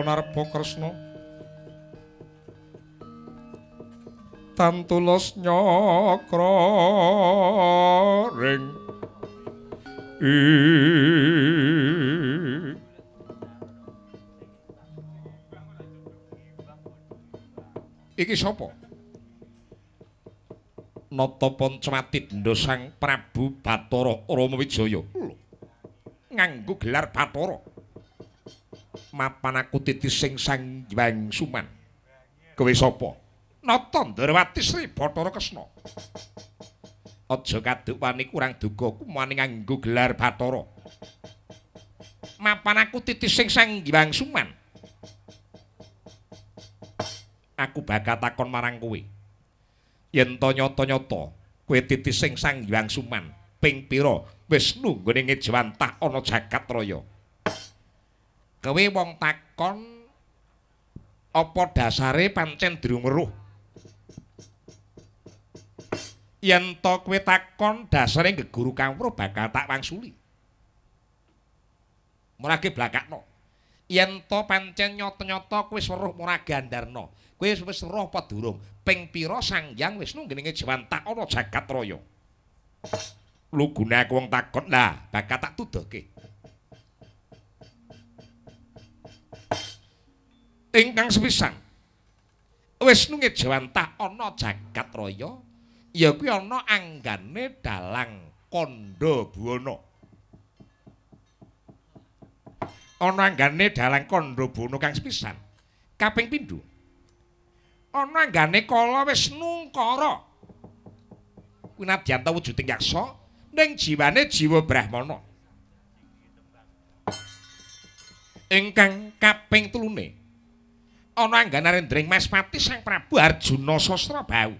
Narpa Kresna tantulus nyakra ring iki sapa? Nata Pancawati Denda Sang Prabu Bathara Rama Wijaya. Lho, nganggo gelar Bathara. Mapan aku titising Sang Hyang Suman. Kowe sapa? Nata Ndrawati Sri Bathara Kresna. Aja kaduk wani kurang duga kumane nganggo gelar Bathara. Mapan aku titising Sang Hyang Suman. Aku bakal takon marang kowe. Yen to nyata-nyata kowe titising Sang Hyang Suman ping pira Wisnu nggone ngejwantah ana jagat raya. Kowe wong takon apa dasare pancen durung weruh. Yen to kowe takon dasare geguru kawruh bakal tak wangsuli. Murage blakakno. Yen to pancen nyata-nyata kowe wis weruh murage andarna. Kowe wis weruh apa durung? Ping pira Sang Hyang Wisnu nggone ngejwantah ana jagat raya. Lugune aku wong takon lah bakal tak tuduhke. Ingkang sepisan Wisnu ngejwantah ana jagat raya ya kuwi ana anggane dalang Kandha Buwana. Ana anggane dalang Kandha Buwana kang sepisan. Kaping pindho ana anggane Kala Wisnu Kara. Kuwi nadyan ta wujuding yaksa ning jiwane jiwa brahmana. Ingkang kaping telune ana anggane Narendring Maspati Sang Prabu Arjuna Sasrabahu.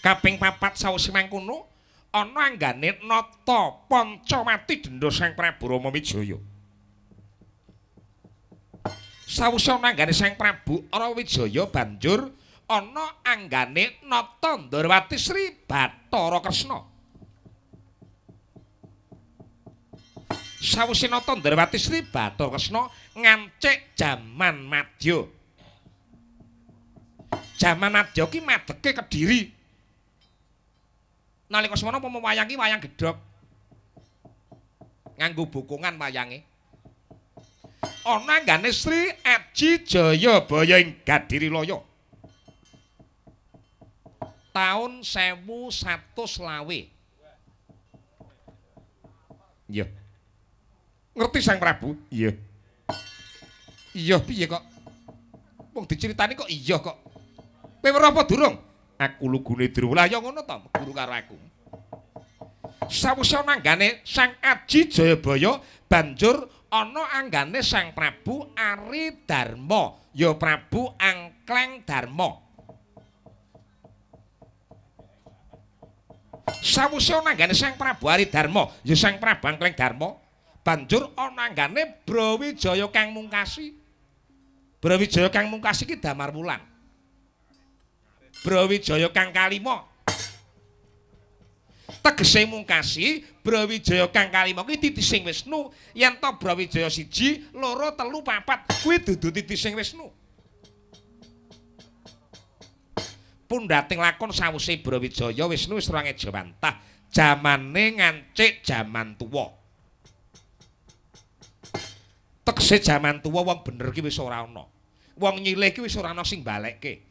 Kaping papat sawise mangkono ana anggane Nata Pancawati Denda Sang Prabu Rama Wijaya. Sawise ana anggane Sang Prabu Rama Wijaya banjur ana anggane Nata Ndrawati Sri Bathara Kresna. Sawise Nata Ndrawati Sri Bathara Kresna ngancik jaman Madya. Jaman Madya ki madeke Kediri. Nalika semono umpama wayang ki wayang gedhog. Nganggo bokongan wayange. Ana anggane Sri Aji Jayabaya ing Gadiri Laya. Taun 1120. Iya. Ngerti Sang Prabu? Iya. Iya piye kok? Wong diceritani kok iya kok. Kowe weruh apa durung? Aku lugune durung. Lah ya ngono to, guru karo aku. Sawise ana anggane Sang Aji Jayabaya banjur ana anggane Sang Prabu Ari Darma, ya Prabu Angkleng Darma. Sawise ana anggane Sang Prabu Ari Darma, ya Sang Prabu Angkleng Darma, banjur ana anggane Brawijaya kang mungkasi. Brawijaya kang mungkasi ki Damar Wulan. Brawijaya kang kalima. Tegese mungkasi Brawijaya kang kalima kuwi titising Wisnu. Yen to Brawijaya 1, 2, 3, 4 kuwi dudu titising Wisnu. Pundhating lakon sawise Brawijaya Wisnu wis ora ngejawantah. Jamane ngancik jaman tuwa. Tegese jaman tuwa wong bener ki wis ora ana. Wong nyilih ki wis ora ana sing balekke.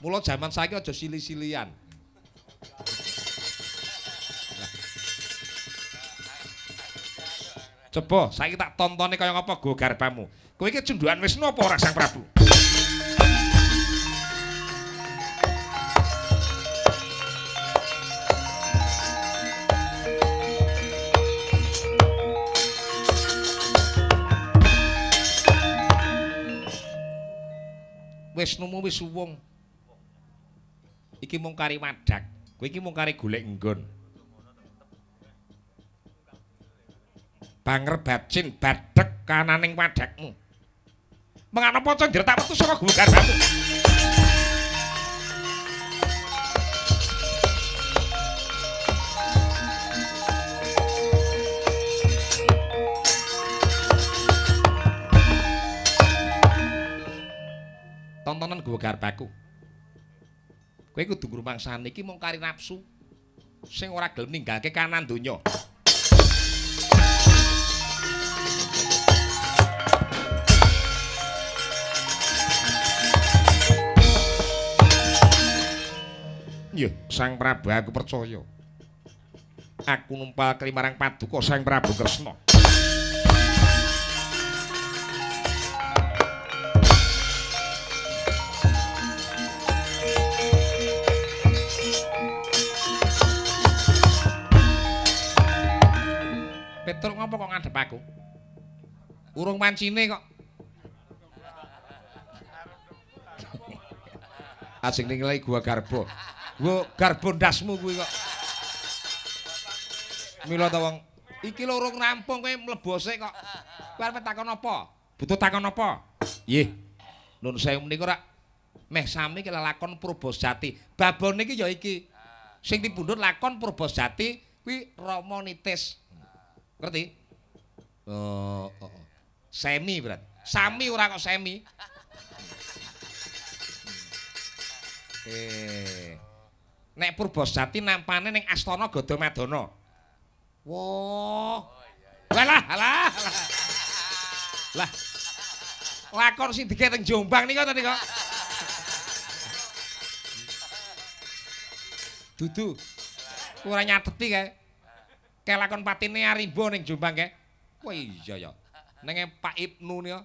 Mula jaman saiki aja sili-silian. Coba saiki tak tontone kaya ngapa go garbamu. Kowe iki cundhukan Wisnu apa ora Sang Prabu? Wisnumu wis suwung. Iki mung kari wadak, kowe iki mung kari golek nggon. Banger bacin badhek kananing wadakmu. Mengapa candra tak metu saka guwa garbamu? Tontonan gua garbaku. Kowe kudu ngrumangsani iki mung kari nafsu sing ora gelem ninggalke kanan donya. Iya, Sang Prabu aku percaya. Aku numpal klimarang paduka Sang Prabu Kresna. Petruk ngopo kok ngadhep aku? Urung mancine kok. Asing nilai gua garbo. Gua garbo ndasmu kuwi kok. Mila ta wong iki lho urung rampung kowe mlebu sik kok. Kowe arep takon apa? Butuh takon apa? Nggih. Nun sewu menika rak meh sami ki lelakon Purbasjati. Babone iki ya iki. Sing dipundhut lakon Purbasjati kuwi Rama Nitis. Ngerti? Oh, oh, oh. Semi berarti. Sami ora kok semi. Nek Purbasjati nampane ning Astana Gadamadana. Wah. Walah, alah. Lah. Lakon sing dikek teng Jombang nika ta nika. Dudu. Ora nyateti kae. Kae lakon patine Arimba ning Jombang kae. Wah iya ya. Nenge Pak Ibnu nika.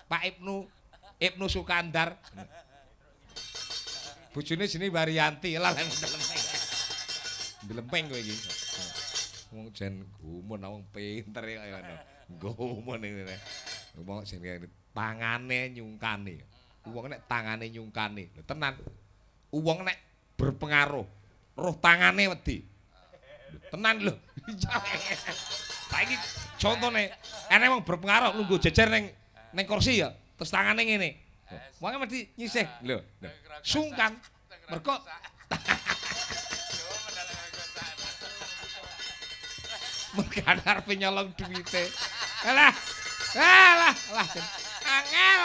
Pak Ibnu, Ibnu Sukandar. Bojone jenenge Waryanti. Lah lempeng. Ndlempeng kowe iki. Wong jan gumun wong pinter kaya ngono. Gumun ngene. Wong jenenge tangane nyungkani. Wong nek tangane nyungkani, lho tenan. Wong nek berpengaruh, roh tangane wedi. Tenan lho. Saiki contone enek wong berpengaruh lungguh jejer ning kursi ya, terus tangane ngene. Wonge mesti nyisih. Lho, sungkan. Mergo mergo arepe nyolong duwite. Alah. Alah, alah. Angel.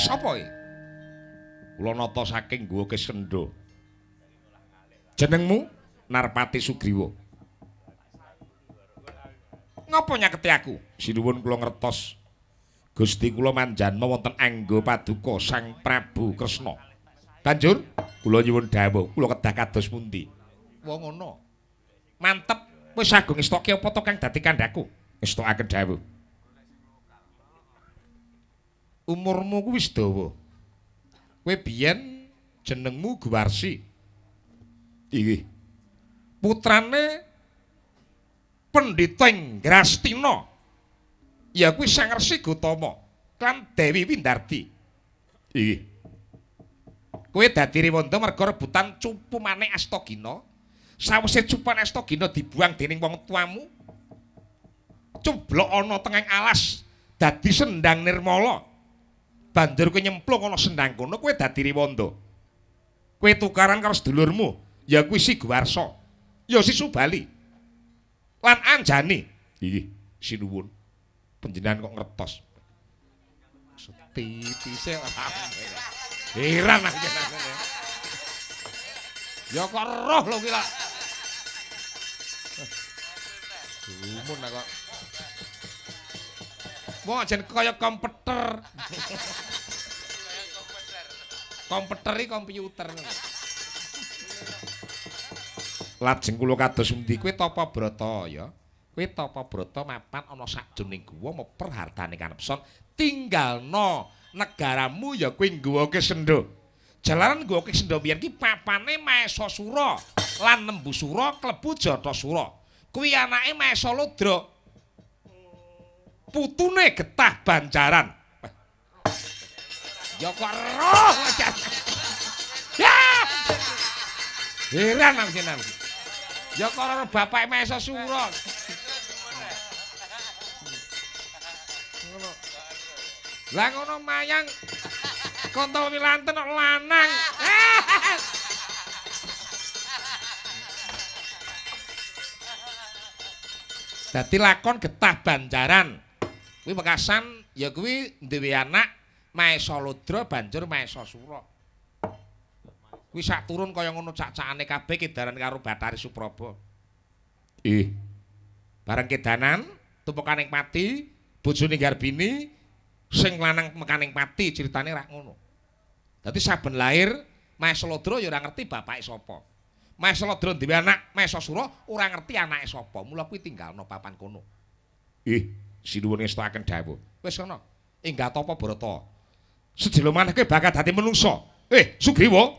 Sapa iki? Kula nata saking Guwa Kisendha. Jenengmu Narpati Sugriwa. Ngapa nyaketi aku? Sinuwun kula ngertos. Gusti kula manjanma wonten angga paduka Sang Prabu Kresna. Banjur kula nyuwun dawuh, kula kedah kados pundi? Wong ngono. Mantep wis agung ngestokke apa to kang dadi kandhaku? Ngestokaken dawuh. Umurmu kuwi wis dawa. Kowe biyen jenengmu Guwarsi. Inggih. Putrane Pendhita Ingrastina. Ya kuwi Sang Resi Gotama lan Dewi Windardi. Inggih. Kowe dadi rewanda merga rebutan cupu manik Astagina. Sawise cupane Astagina dibuang dening wong tuamu, cublok ana tengahing alas dadi sendang nirmala. Banjur kowe nyemplung ana sendang kono, kowe dadi rewanda. Kowe tukaran karo sedulurmu, ya kuwi Si Guwarsa, ya Si Subali. Lan Anjani. Inggih, sinuwun. Panjenengan kok ngertos. Setitise ora. Heran aku jenengane. Ya kok roh lho kuwi lak. Gumun kok. Wong jan kaya komputer. Komputer iki komputer. Lajeng kula kados pundi? Kowe tapa brata ya. Kowe tapa brata mapan ana sakjroning guwa meper hartane kanepson, tinggalno negaramu ya kowe Guwa Kisendha. Jalaran Guwa Kisendha biyen ki papane Maesasura lan Nembusura klebu Jatasura. Kuwi anake Maesa Ludra. Putune Getah Banjaran. Ya kok roh. Ya. Heran aku jenengan. Ya karo bapake Maesa Sura. Ngono. Lah ngono mayang Kontol Wilanten kok lanang. Dadi lakon Getah Banjaran. Kuwi wekasan ya kuwi duwe anak Maesa Ludra banjur Maesa Sura. Kuwi sak turun kaya ngono cak-cakane kabeh kedaran karo Bathari Supraba. Ih. Bareng kedanan tumpekaning pati, bojone Garbini sing lanang mekaning pati critane rak ngono. Dadi saben lahir Maesa Ludra ya ora ngerti bapake sapa. Maesa Ludra duwe anak Maesa Sura ora ngerti anake sapa. Mula kuwi tinggalno papan kono. Ih, sinuwun ngestakaken dawuh. Wis ana. Enggah tapa Barata. Sedelo maneh kowe bakal dadi menungsa. Sugriwa.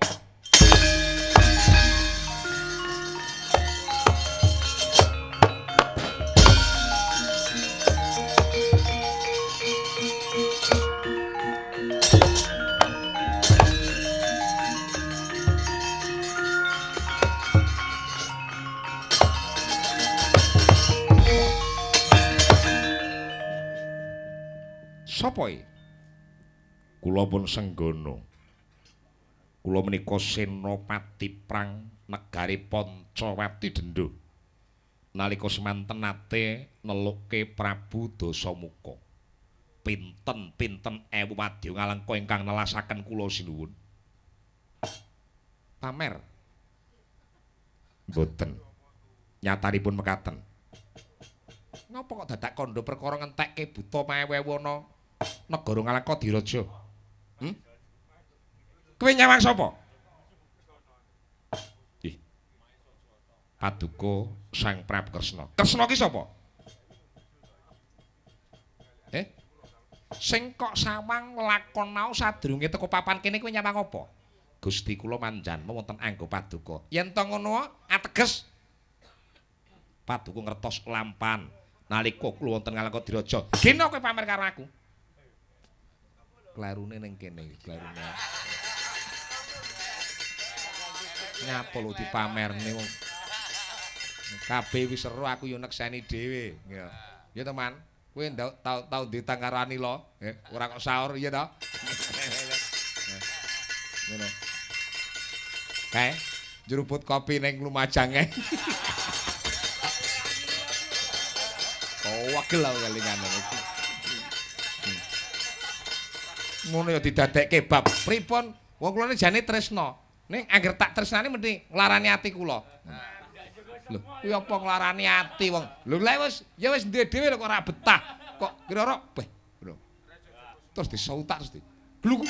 Sapa iki? Kula pun senggana. Kula menika senopati prang negari Pancawati Dendho. Nalika semanten nate nelukke Prabu Dasamuka. Pinten-pinten ewu wadya ngalengka ingkang nelasaken kula sinuwun. Pamer. Mboten. Nyatanipun mekaten. Ngapa kok dadak kandha perkara ngentekke buta maewewana negara Ngalengka Diraja? Kowe nyawang sapa? Ih. Paduka Sang Prabu Kresna. Kresna ki sapa? Sing kok sawang lakon mau sadurunge teko papan kene kowe nyawang apa? Gusti kula manjanma wonten anggo paduka. Yen to ngono ateges paduka ngertos lampan nalika kula wonten Ngalengka Diraja. Geno kowe pamer karo aku. Klerune ning kene, klerune. Nyapa lho dipamerne wong. Kabeh wis seru aku yo nekseni dhewe. Ya. Ya to, Man. Kowe tau ditang karo Anila, ora kok saur iya to? Ngono. Kae njruput kopi ning Lumajang kae. Oh, wagel aku kelingane iki. Ngono ya didadekke bab. Pripun? Wong kula jane tresna. Ning angger tak tresnane mending nglarani ati kula. Lho, kuwi apa nglarani ati wong? Lho lha wis ya wis duwe dhewe kok ora betah. Kok kira-kira beh, lho. Terus disautak terus di. Gluk.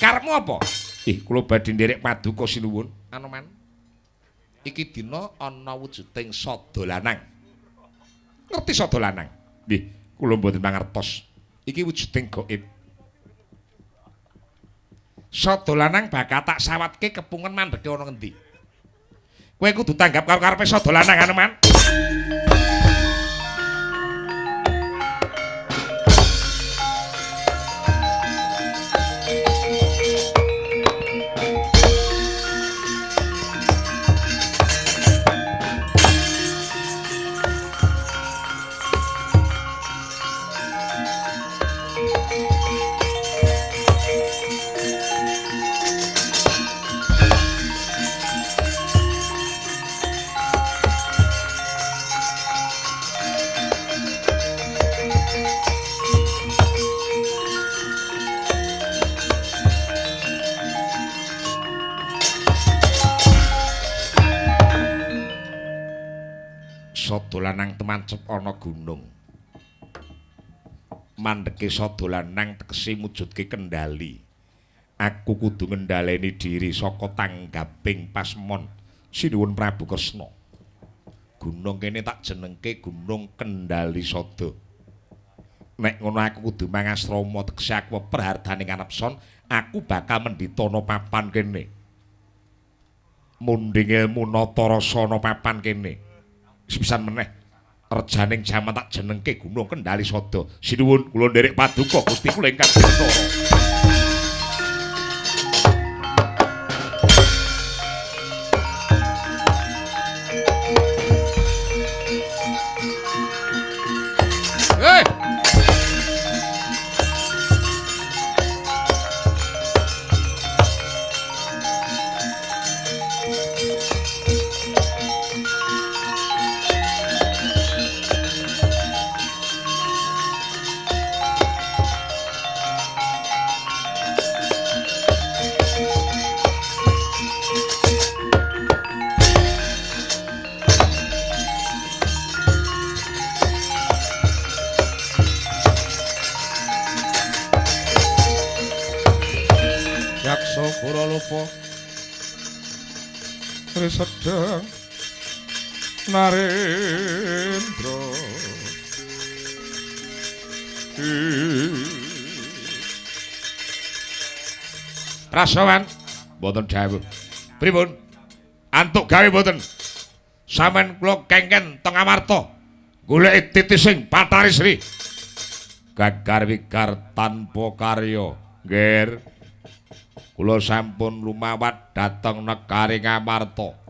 Karepmu apa? Ih, kula badhe nderek paduka sinuwun. Anoman. Iki dina ana wujuding sada lanang. Ngerti sada lanang? Nggih, kula mboten mangertos. Iki wujuding gaib. Sada lanang bakal tak sawatke kepungan mandheke ana ngendi. Kowe kudu tanggap karo karepe sada lanang, Anoman. Sada lanang temancep ana gunung. Mandheke sada lanang tegese mujudke kendali. Aku kudu ngendhaleni diri saka tanggaping pasmon Sinuwun Prabu Kresna. Gunung kene tak jenengke Gunung Kendali Sada. Nek ngono aku kudu mangasrama tegese aku perhardane kanepson, aku bakal mendhitana papan kene. Mundhing ilmu nata rasa ana papan kene. Sepisan meneh Rejaning jaman tak jenengke Gunung Kendali Sada. Sinuwun kula nderek paduka Gusti kula ingkang Bathara. Sedang Narendra Prasawan mboten dawuh. Pripun? Antuk gawe mboten? Sampeyan kula kengken teng Amarta goleki titising Bathari Sri. Gagar wigar tanpa karya. Nggih. Kula sampun lumawat dhateng negari Ngamarta.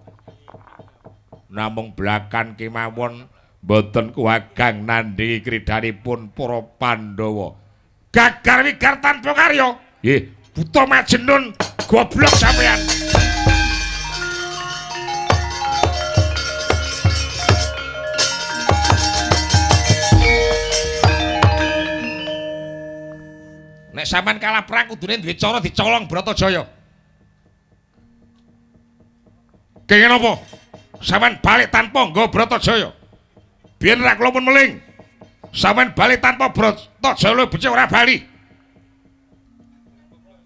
Namung blakan kemawon mboten kuwagang nandhingi kridhanipun para Pandhawa. Gagar wigar tanpa karya. Nggih, buta majenun goblok sampeyan. Nek sampean kalah perang kudune duwe cara dicolong Bratajaya. Kenging napa? Sampean balik tanpa nggo Bratajaya. Biyen ra kula pun meling. Sampean balik tanpa Bratajaya becik ora bali.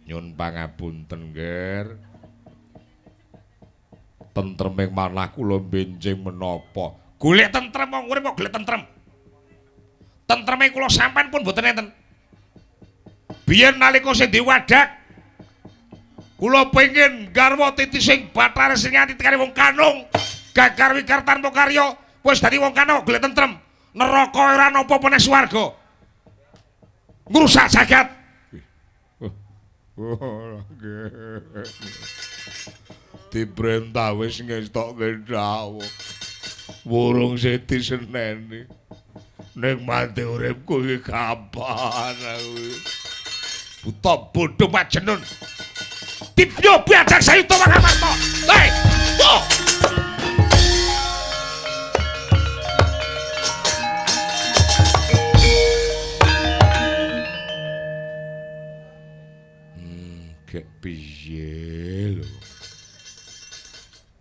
Nyun pangapunten, Nger. Tentreming manah kula benjing menapa? Golek tentrem wong urip kok golek tentrem. Tentreme kula sampean pun mboten enten. Biyen nalika sing diwadak kula pengin garwa titising Bathara Sri nganti tekane wong kanung. Gagar wigar tanpa karya wis dadi wong kanung golek tentrem. Neraka ora napa meneh swarga. Ngrusak jagat. Diperintah wis ngestokke dawuh. Wurung sing diseneni. Ning mati uripku iki kapan aku. Buta bodho majenun. Dibyo biadang sayuta Mangamarta. Hei! Oh! Gek piye lho.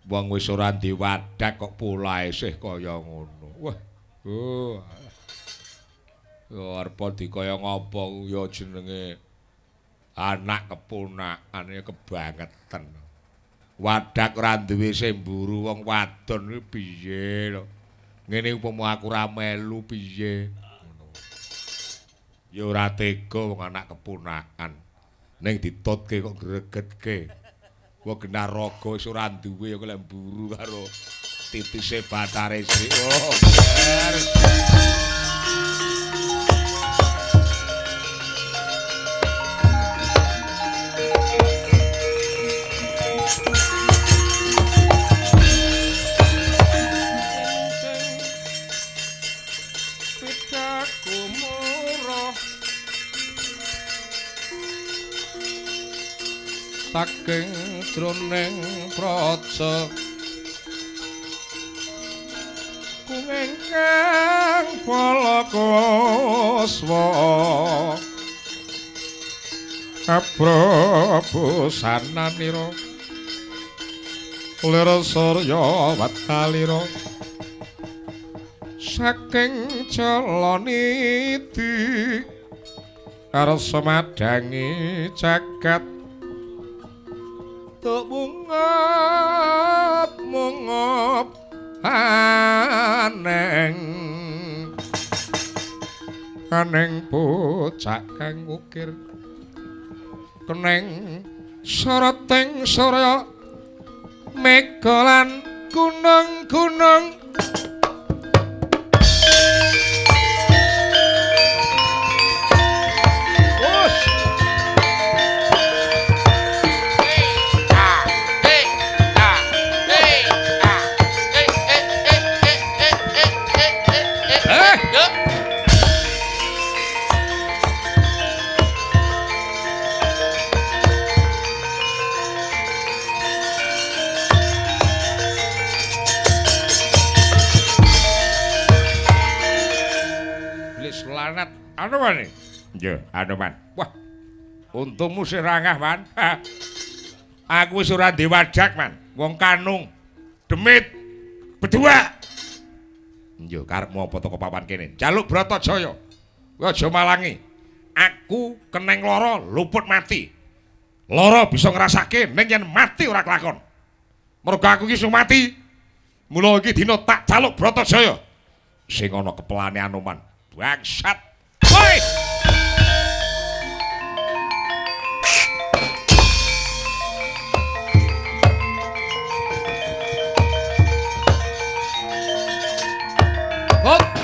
Wong wis ora diwadak kok polahe isih kaya ngono. Wah. Oh. Ya arep dikaya ngapa ya jenenge anak keponakane kebangetan. Wadak ora duwe semburu wong wadon kuwi piye lho. Ngene upama aku ora melu piye ngono. Ya ora tega wong anak keponakan. Ning ditutke kok gregetke. Wong genah raga wis ora duwe ya kok mburu karo titise Bathara Sri. Oh. Saking jroning praja kungengkang palakaswa abrabusananira lir surya watalira saking jalaniti karsa madangi jagat tuk mungap mungap aneng aneng bocah kang ukir keneng soroting surya mega lan gunung-gunung. Laknat Anoman. Iya, Anoman. Wah. Untungmu sih rangah, Man. Aku wis ora ndek wajak, Man. Wong kanung. Demit. Bedua. Iya, karepmu apa teko papan kene? Jaluk Bratajaya. Kowe aja malangi. Aku keneng lara luput mati. Lara bisa ngrasake ning yen mati ora kelakon. Mergo aku iki wis mati. Mula iki dina tak jaluk Bratajaya. Sing ana kepelane Anoman. Bangsat. Woi! Hop.